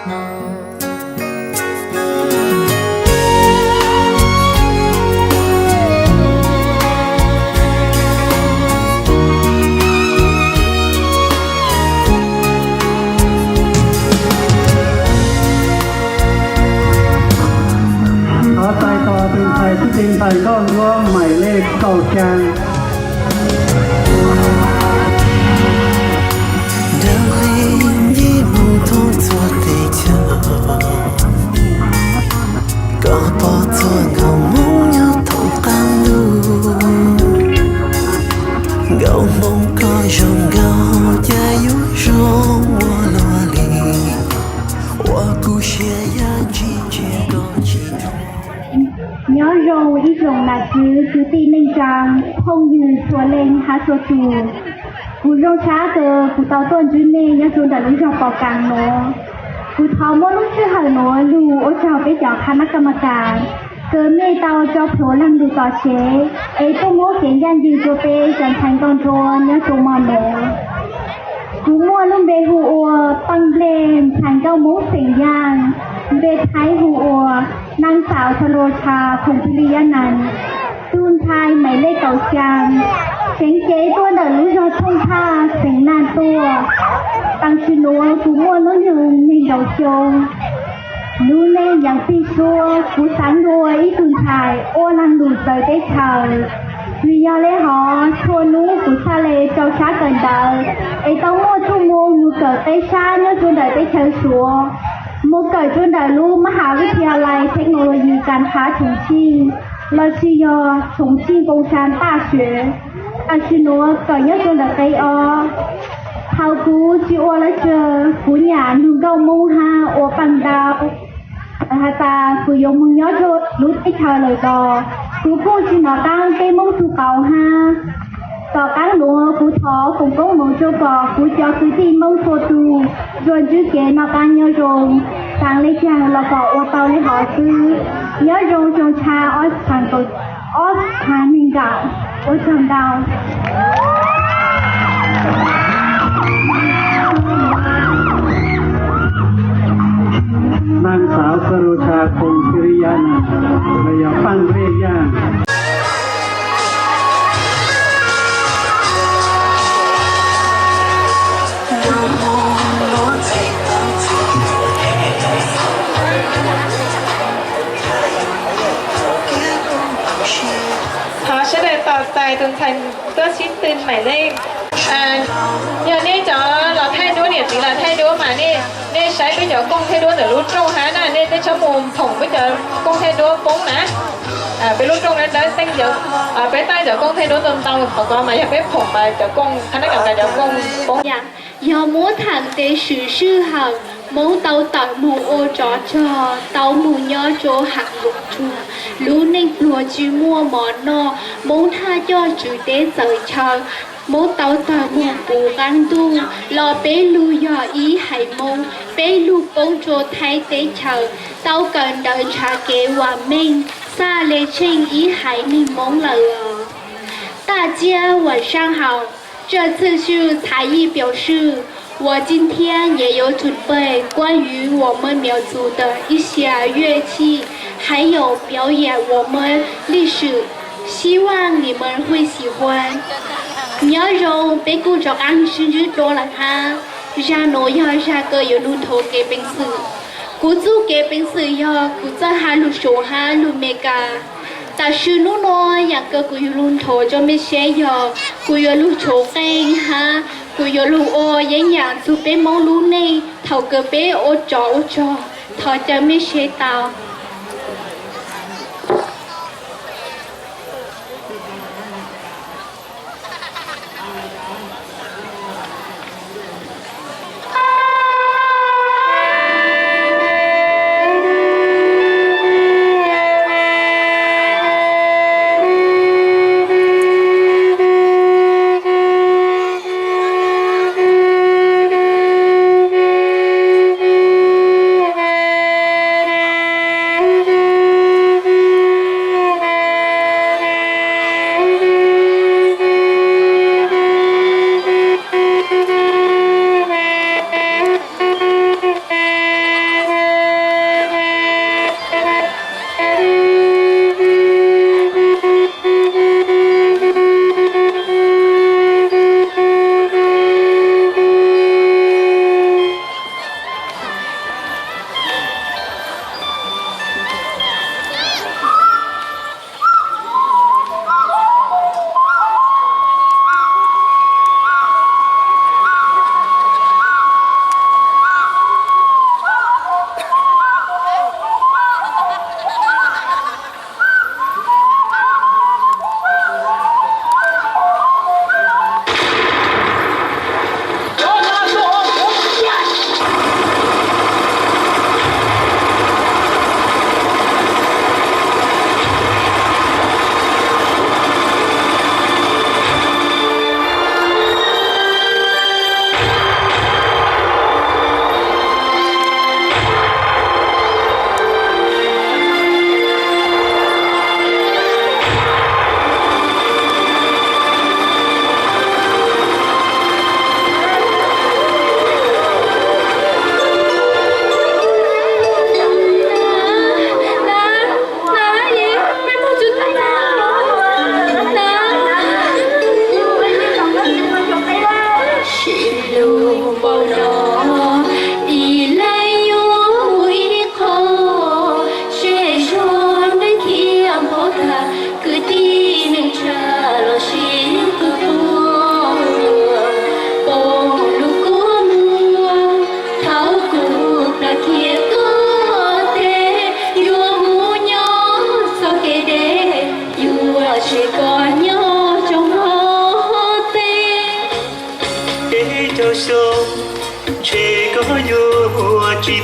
Thov txais tos tus ntxhais txib tus ntxhais nkauj nruab mais lej kaum xyaa. Dawb lig nce mus thoob txhua teb chaws, koj pom txhua nkauj Hmoob nyob thoob qab ntuj. Nkauj Hmoob koj zoo nkauj cas yuav zoo ua luaj li, ua kuv siab yam ntsis ntsia koj tsis thuam. Nyob zoo ib tsoom nam txiv kwv tij neej tsaa, phooj ywg txhua leej hab txhua tus. Kuv zoo tshaj kawg kuv tau tuaj ntsib nej nyob rua ntawm lub zog Pov Kaas nuav. Kuv thov muab lub sij hawm nuav lug ua tsaug peb cov khab nab kam ma kas kws mej tau tso plhuav leej lug tom tsev es tuaj muab kev ncaj nceeg rua peb cov ntxhais nkauj nruab nyob rua mo nuav. Kuv muaj lub npe hu ua Paj Nplej, ntxhais nkauj Moob xeem Yaaj, npe Thaib hu ua นางสาว Sarocha Phoompiliyanan, tug ntxhais mais lej kaum xyaa, tseev cev tuaj ntawm lub zog Thooj Thaj, xeev Naj tuaj. Tam sim nuav kuv muaj hnub nyoog neeg nkaum xyoo. Lub neej yaav pig suab, kuv xaav dua ib tug ntxhais ua laag lug txawv teb chaws. Vim yog le hov txhua nub kuv txhaj le rau sab kawm ntawv es tau muaj txuj moo moog kawm peb sab nyob rua ntawm teb chaws Suav, moog kawm rua ntawm lub มหาวิทยาลัยเทคโนโลยีการค้า Thoom Txhij, los tsis yog Thoom Txhij Koos Xaas Taj Suav. Tam sim nuav kawm nyob rua ntawm qeb ob. Thaus kuv tsis ua lawv tsawg, kuv nyam lug nkauj Moob hab ua paaj ntau. Has tas kuv yuav moog nyob rua lub teb chaws lawm los kuv kuj tsis nov qaab peb Moob tug qauv hab. Tom qaab nuav kuv thov foom koob moov rua kom kuv cov kwv tij Moob txhua tug tsuas ntsib kev noj qaab nyob zoo, xaav le caag los kom ua tau le hov xwb. Nyob zoo, zoo tshaj ob txhais, ob txhais neeg nkaum, ua tsaug ntau. นางสาว สโรชา พงศ์พิริยะ หรือ ป้าเร่ย่าง Thov sawv daws tos txais tus ntxhais tuab xib tw maim lej. Yog nej cov los thaij duab, niam txiv los thaij duab mas nej saib peb cov kooj thaij duab ntawm lub rooj hab na, nej txhob mus phoom peb cov kooj thaij duab poob na. Peb lub rooj dawb dawb, peb taij cov kooj thaij duab ntau ntau, qhov ko mas yog peb phoom mas cov kooj, qhab nab kam tas cov kooj poob. Yog muab thaam tes swm sij hawm, Moob tau tawm moog ua tsov rog, tau moog nyob rua Hav Zoov Tsuag, lub neej pluag tsis muaj mov noj, Moob thaj coj tswv teb txawv chaw, Moob tau tawg moog puv qaab ntuj, los peb lug yog ib haiv Moob, peb lug poob rua Thaib teb chaws, tau kawm ntawv nrhav kev vam meej, xaj le tsheej ib haiv neeg Moob lawm os. 大家晚上好，这次是才艺表示，我今天也有准备关于我们苗族的一些乐器，还有表演我们历史，希望你们会喜欢。Nyob zoo, peb kuj rov qaab sib ntsib dlua lawm hab. Zag nuav yog zag kws yuav lug nthuav kev peev xwm. Kuv txuj kev peev xwm yog kuv txawj has lug Suav hab lug Meskas. Tam sim nub nuav yaam kws kuv yuav lug nthuav rua mej saib yog kuv yuav lug tshuav qeej hab kuv yuav lug ua yeeb yaam txug peb Moob lub neej thaus kws peb ua tsov ua rog. Thov caw mej saib tau.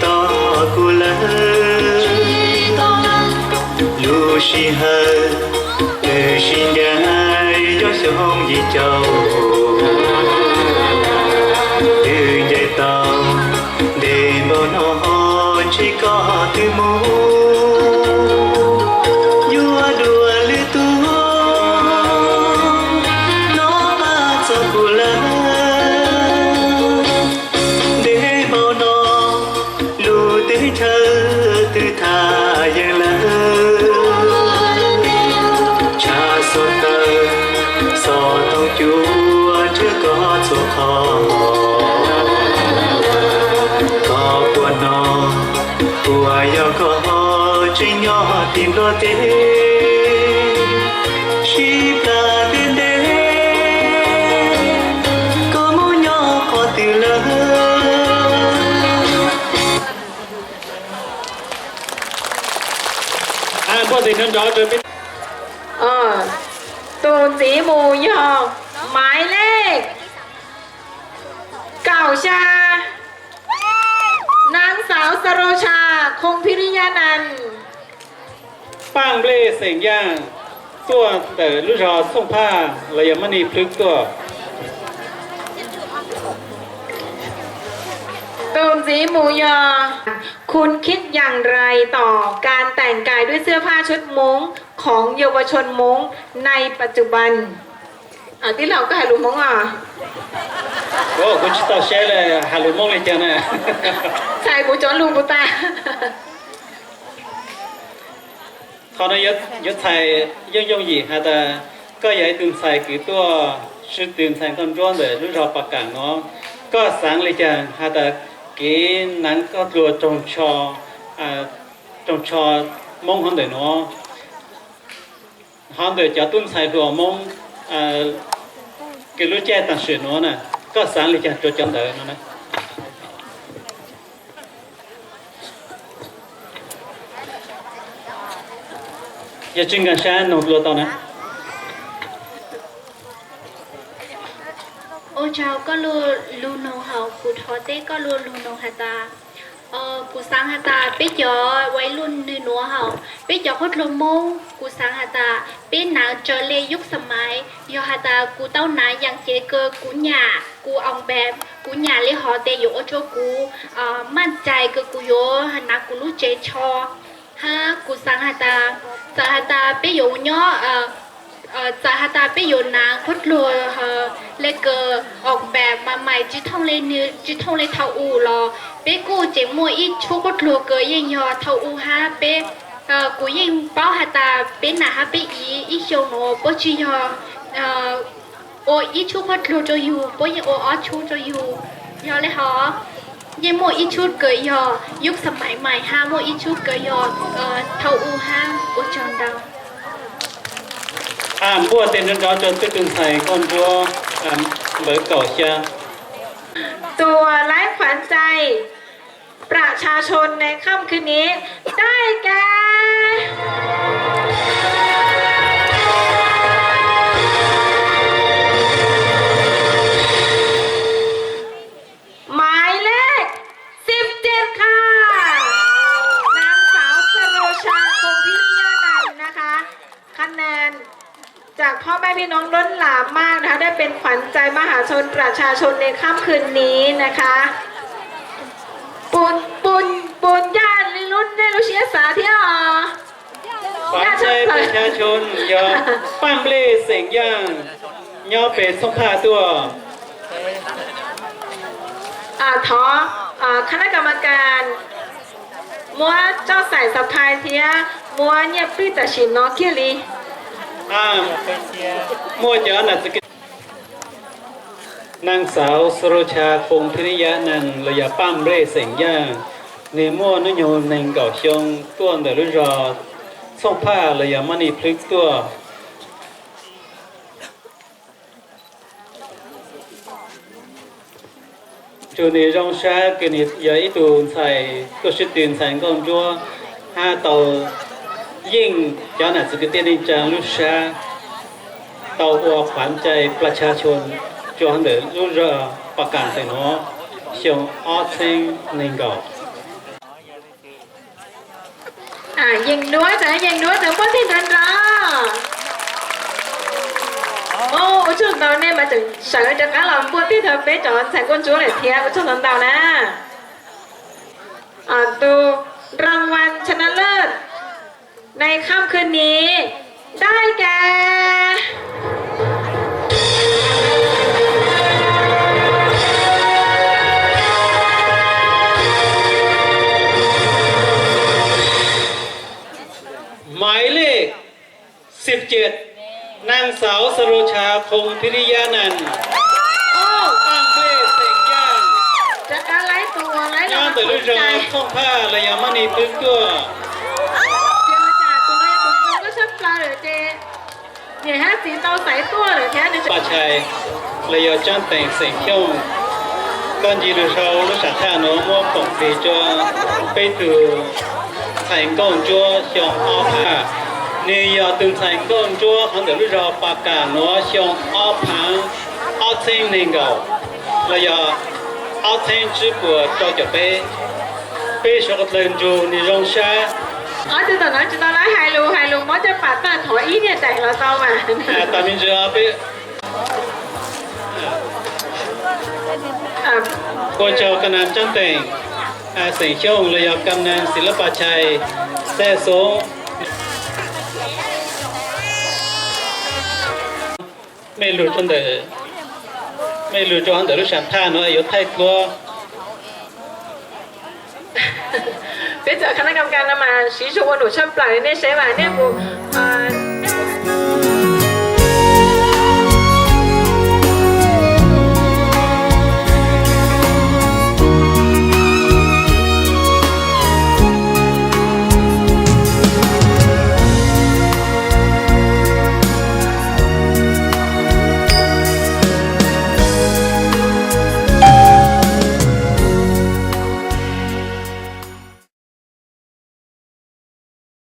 Tau kuv lawm, lub sij hawm twb sib ncaim, yog xyoo yim caum, twb ncaim tau ntev npaum no, ntshe koj twb mus, yuav dua lwm tus, no pab txog kuv lawm. Ntev npaum no, lub teb chaws twb tham yeej lawm, tshaj xuab tawm, xov tooj cuab nrhiav koj txhua qhov. Koj puas hnov, puas yog koj tseem nyob tim Nplog teb? Sib plam ntev ntev, koj mus nyob qhov twg lawm? Tus ntxiv mus yog maiv lej kaum xya, nab xauv Sa Rau Tshas Khoos Phis Lis Yas Nas. Paj Nplej Xeem Yaj tuaj ntawm lub zos Txhooj Phaj los yog Maj Nij Plwb tuaj. Tus ntxiv mus yog คุณคิดอย่างไรต่อการแต่งกายด้วยเสื้อผ้าชุดมุ้งของเยาวชนม้งในปัจจุบัน Tij laug, koj hais lus Hmoob os? Kuv tsis tau saib li, hais lus Hmoob li cas na? Txhais kuv cov lus puas tag? Qhov no yuav txhais yooj yooj yim has tas koj yog ib tug ntxhais kwv tuaj, sib tw ntxhais nkauj ntsuab ntawm lub zos Pas Kam no, koj xaav li cas has tas kev naav koj dlua roog tsho Moob hov ntawm nuav, hov ntawm cov tub ntxhais hluas Moob kws lub caij taam sim nuav na, koj xaav li cas rua cov ntawd no na? Yog tsi nkaag sab noog dlua tau na. Ua tsaug koj lug lug noog hab kuv thov teb koj lug lug noog has tas, kuv xaav has tas peb cov ua ib lub nwg nuav hab, peb cov qhuab dluag Moob, kuv xaav has tas peb naav tsawg le yub xa maiv, yog has tas kuv tau naav yaam ces kws kuv nyam, kuv oos npeem, kuv nyam le hov tes yuav ua rua kuv maaj cai kws kuv yuav naav kuv lub tsev tsho. Hab kuv xaav has tas, txawm has tas peb yuav nyob, txawm has tas peb yuav naav qhuab dluag le kws oos npeem mas mais tsi thooj le nwg, tsi thooj le thaus u los peb kuj tseem muaj ib tshub qhuab dluag kws yeej yog thaus u hab peb, kuv yeej paub has tas peb nam hab peb iv ib xyoo nuav puab tsi yog ua ib tshub qhuab dluag rua yug, puab yeej ua ob tshub rua yug. Yog le hov yeej muaj ib tshub kws yog yub xa maiv mais hab muaj ib tshub kws yog thaus u hab. Ua tsaug ntau. Npuaj tes nrov nrov rua txhua tug ntxhais nkauj ntsuab npawv kaum xya. ตั๋วไลฟ์ขวัญใจ ประชาชนในค่ำคืนนี้ ได้แก่ หมายเลข สิบเจ็ด ค่ะ นางสาวสโรชา คงพิริยานันท์นะคะ คะแนนจากพ่อแม่พี่น้องล้นหลามมากนะคะ ได้เป็นขวัญใจมหาชนประชาชนในค่ำคืนนี้นะคะ ปูน ปูน ปูนย่าในรุ่นได้รู้เชียสาเที่ยวอ๋อ Qhuav ntshai plag tshaj choo yog Paj Nplej xeem Yaaj nyob peg Txhooj Phaj tuaj. Thov คณะกรรมการ muab tsob xaim xas phais thiab muab nyiaj pwj tam sim no kiag li. Muaj cov nam txiv kwv tij, Naj Xauv Xu Ru Tsha Foom Phij Nij Yaj Neeg los yog Paj Nplej xeem Yaaj, nwg muaj hnub nyoog neeg nkaum xyoo, tuaj ntawm lub zog Txhooj Phaj los yog Maj Nij Plwb tuaj. Tsuas nwg zoo sab kws nwg yog ib tug ntxhais tuaj sib tw ntxhais nkauj ntsuab hab tau yeej cov nam txiv kwv tij neej tsaa lub sab, tau ua qhuav ntsai plag tshaj choo rua ntawm lub zog Pas Kam ntawm nuav xyoo ob txheeb neeg nkaum. Yeej Nuab, cov Yeej Nuab tseem npuaj tig nrov nrov. Ua tsaug ntau, nej mas tseem sawv rov qab los npuaj tig rau peb cov ntxhais nkauj ntsuab lawm thiab, ua tsaug ntau ntau na. Tus รางวัลชนะเลิศในค่ำคืนนี้ ได้แก่ หมายเลข สิบเจ็ด นางสาวสโรชา พงศ์พิริยานันท์ ตั้งเป้เซ็งย่าง nyob ntawm lub zos Thooj Phaj los yog Mab Nis Pwv Kuaj. Pa Chai los yog Tsab Teem xeem Xyooj, koj ncig lug sau lub sam thaj nuav muab koom plig rua peb tug ntxhais nkauj ntsuab xyoo ob phav. Nwg yog tug ntxhais nkauj ntsuab hov ntawm lub zos Pas Kam nuav xyoo ob phav ob txheeb neeg nkaum los yog ob txheeb tsib puas rau caum peb. Peb suav dlawg nrug nwg zoo sab. Ob tug tom no tsis tau lawv hais lus, hais lus mob caj pas tag thov ib niag daim los tau mas. Tam me ntsis peb ua tsaug Kam Nas Tsab Teem xeem Xyooj los yog Kam Nas Xis Lab Pa Chai Xaij Xoob. Mej lug rua ntawm, mej lug rua ntawm lub sam thaj nuav yuav thaij duab. Peb cov khab nab kam kas no mas siv zug ua num tshaj plaws, nej saib mas nej mus